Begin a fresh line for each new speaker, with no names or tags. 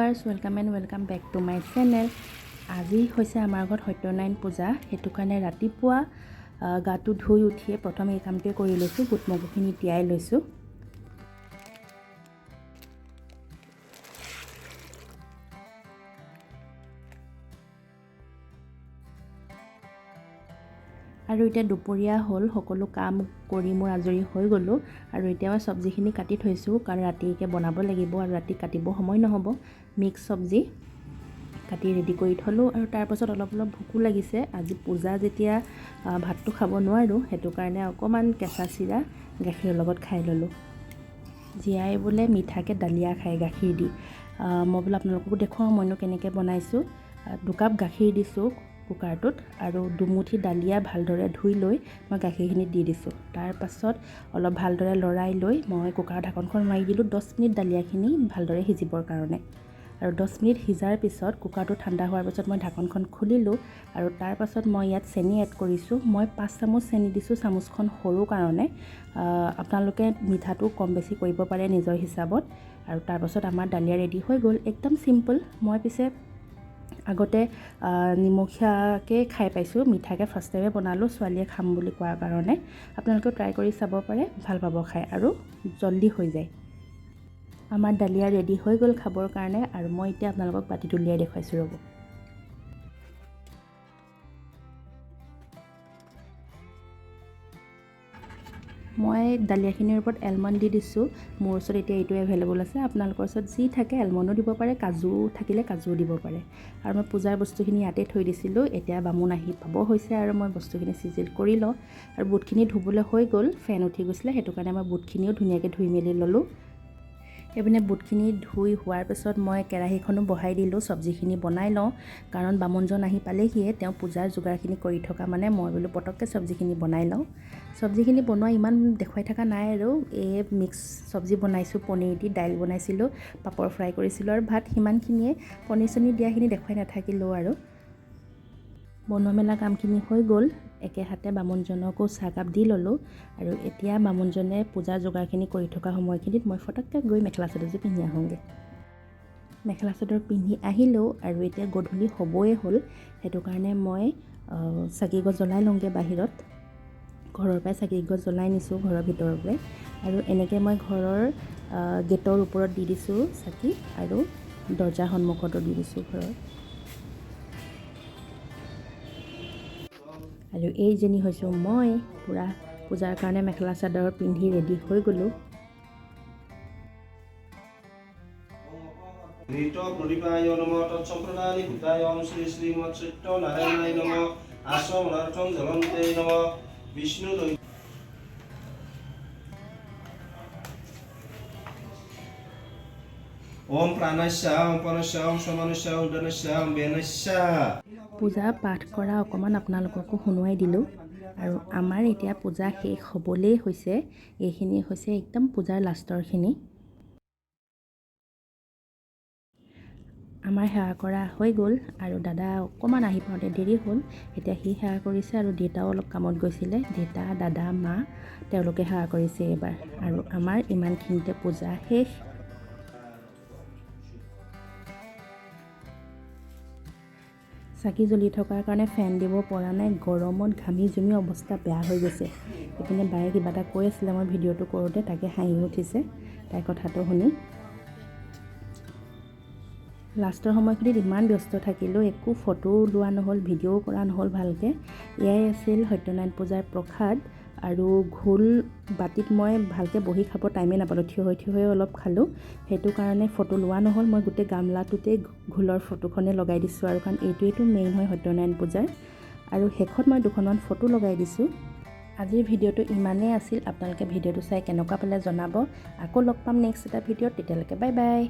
Viewers, welcome and welcome back to my channel. আজি হৈছে আমাৰ ঘৰত সত্যনাৰায়ণ পূজা। সেইটো কাৰণে ৰাতিপুৱা গাটো ধুই উঠিয়ে প্ৰথম এই কামটোৱে কৰি লৈছোঁ, বুট মগুখিনি তিয়াই লৈছোঁ। আৰু এতিয়া দুপৰীয়া হ'ল, সকলো কাম কৰি মোৰ আজৰি হৈ গ'লোঁ। আৰু এতিয়া মই চব্জিখিনি কাটি থৈছোঁ, কাৰণ ৰাতিকে বনাব লাগিব আৰু ৰাতি কাটিব সময় নহ'ব। মিক্স চব্জি কাটি ৰেডি কৰি থ'লোঁ। আৰু তাৰপাছত অলপ অলপ ভোকো লাগিছে। আজি পূজা যেতিয়া, ভাতটো খাব নোৱাৰোঁ, সেইটো কাৰণে অকণমান কেঁচা চিৰা গাখীৰৰ লগত খাই ল'লোঁ। জীয়াই বোলে মিঠাকৈ দালিয়া খায় গাখীৰ দি। মই বোলো আপোনালোককো দেখুৱাওঁ মইনো কেনেকৈ বনাইছোঁ। 2 কাপ গাখীৰ দিছোঁ কুকাৰটোত আৰু দুমুঠি দালিয়া ভালদৰে ধুই লৈ মই গাখীৰখিনি দি দিছোঁ। তাৰপাছত অলপ ভালদৰে লৰাই লৈ মই কুকাৰৰ ঢাকনখন মাৰি দিলোঁ 10 মিনিট দালিয়াখিনি ভালদৰে সিজিবৰ কাৰণে। আৰু 10 মিনিট সিজাৰ পিছত, কুকাৰটো ঠাণ্ডা হোৱাৰ পিছত মই ঢাকনখন খুলিলোঁ আৰু তাৰপাছত মই ইয়াত চেনি এড কৰিছোঁ। মই 5 চামুচ চেনি দিছোঁ, চামুচখন সৰু কাৰণে। আপোনালোকে মিঠাটো কম বেছি কৰিব পাৰে নিজৰ হিচাপত। আৰু তাৰপাছত আমাৰ দালিয়া ৰেডি হৈ গ'ল, একদম চিম্পল। মই পিছে আগতে নিমখীয়াকৈ খাই পাইছোঁ, মিঠাকৈ ফাৰ্ষ্ট টাইমে বনালোঁ ছোৱালীয়ে খাম বুলি কোৱাৰ কাৰণে। আপোনালোকেও ট্ৰাই কৰি চাব পাৰে, ভাল পাব খাই আৰু জল্দি হৈ যায়। আমাৰ দালিয়া ৰেডি হৈ গ'ল খাবৰ কাৰণে আৰু মই এতিয়া আপোনালোকক বাতিত উলিয়াই দেখুৱাইছোঁ, ৰ'ব। মই দালিয়াখিনিৰ ওপৰত এলমণ্ড দি দিছোঁ। মোৰ ওচৰত এতিয়া এইটোৱে এভেইলেবল আছে। আপোনালোকৰ ওচৰত যি থাকে, এলমণ্ডো দিব পাৰে, কাজু থাকিলে কাজুও দিব পাৰে। আৰু মই পূজাৰ বস্তুখিনি ইয়াতে থৈ দিছিলোঁ। এতিয়া বামুণ আহি পাব হৈছে আৰু মই বস্তুখিনি চিজিল কৰি লওঁ। আৰু বুটখিনি ধুবলৈ হৈ গ'ল, ফেন উঠি গৈছিলে, সেইটো কাৰণে মই বুটখিনিও ধুনীয়াকৈ ধুই মেলি ল'লোঁ। এইপিনে বুটখিনি ধুই হোৱাৰ পিছত মই কেৰাহীখনো বহাই দিলোঁ, চব্জিখিনি বনাই লওঁ, কাৰণ বামুণজন আহি পালেহিয়ে। তেওঁ পূজাৰ যোগাৰখিনি কৰি থকা মানে মই বোলো পটককৈ চব্জিখিনি বনাই লওঁ। চব্জিখিনি বনোৱা ইমান দেখুৱাই থকা নাই আৰু এই মিক্স চব্জি বনাইছোঁ, পনীৰ দি দাইল বনাইছিলোঁ, পাপৰ ফ্ৰাই কৰিছিলোঁ আৰু ভাত, সিমানখিনিয়ে। পনীৰ চনীৰ দিয়াখিনি দেখুৱাই নাথাকিলোঁ। আৰু বনোৱা মেলা কামখিনি হৈ গ'ল। একে হাতে বামুণজনকো চাহকাপ দি ল'লোঁ। আৰু এতিয়া বামুণজনে পূজাৰ যোগাৰখিনি কৰি থকা সময়খিনিত মই ফটককৈ গৈ মেখেলা চাদৰযোৰ পিন্ধি আহোঁগৈ। মেখেলা চাদৰ পিন্ধি আহিলোঁ আৰু এতিয়া গধূলি হ'বই হ'ল, সেইটো কাৰণে মই চাকি গছ জ্বলাই লওঁগৈ বাহিৰত। ঘৰৰ পৰাই চাকি গছ জ্বলাই নিছোঁ ঘৰৰ ভিতৰৰ পৰাই। আৰু এনেকৈ মই ঘৰৰ গেটৰ ওপৰত দি দিছোঁ চাকি আৰু দৰ্জাৰ সন্মুখতো দি দিছোঁ ঘৰৰ। আৰু এইজনী হৈছোঁ মই, পূৰা পূজাৰ কাৰণে মেখেলা চাদৰ পিন্ধি ৰেডি হৈ গ'লোঁ।
ঘৃত প্ৰদীপায় নম, তৎসম্প্ৰদানি ভূতায় ওম শ্ৰী শ্ৰীমৎ সত্যনাৰায়ণায় নম, আচমনাৰ্থং জলন্তে নম, বিষ্ণু ওম প্ৰাণস্য ওম পনস্য ওম সমানস্য উদনস্য ওম বেনস্য।
পূজা পাঠ কৰা অকণমান আপোনালোককো শুনোৱাই দিলোঁ। আৰু আমাৰ এতিয়া পূজা শেষ হ'বলেই হৈছে। এইখিনি হৈছে একদম পূজাৰ লাষ্টৰখিনি। আমাৰ সেৱা কৰা হৈ গ'ল আৰু দাদা অকণমান আহি পাওঁতে দেৰি হ'ল। এতিয়া সি সেৱা কৰিছে আৰু দেউতাও অলপ কামত গৈছিলে। দেউতা, দাদা, মা তেওঁলোকে সেৱা কৰিছে এইবাৰ। আৰু আমাৰ ইমানখিনিতে পূজা শেষ। চাকি জ্বলি থকাৰ কাৰণে ফেন দিব পৰা নাই, গৰমত ঘামি জুমি অৱস্থা বেয়া হৈ গৈছে। ইপিনে বায়ে কিবা এটা কৈ আছিলে মই ভিডিঅ'টো কৰোঁতে, তাকে হাঁহি উঠিছে তাইৰ কথাটো শুনি। লাষ্টৰ সময়খিনিত ইমান ব্যস্ত থাকিলোঁ, একো ফটোও লোৱা নহ'ল, ভিডিঅ'ও কৰা নহ'ল ভালকৈ। এয়াই আছিল সত্যনাৰায়ণ পূজাৰ প্ৰসাদ। আৰু ঘোল বাতিত মই ভালকৈ বহি খাব টাইমেই নাপালোঁ, থিয় হৈ থিয় হৈ অলপ খালোঁ, সেইটো কাৰণে ফটো লোৱা নহ'ল। মই গোটেই গামলাটোতেই ঘোলৰ ফটোখনে লগাই দিছোঁ আৰু কাৰণ এইটোৱেইটো মেইন হয় সত্যনাৰায়ণ পূজাৰ। আৰু শেষত মই দুখনমান ফটো লগাই দিছোঁ। আজিৰ ভিডিঅ'টো ইমানেই আছিল। আপোনালোকে ভিডিঅ'টো চাই কেনেকুৱা পালে জনাব। আকৌ লগ পাম নেক্সট এটা ভিডিঅ'ত, তেতিয়ালৈকে বাই বাই।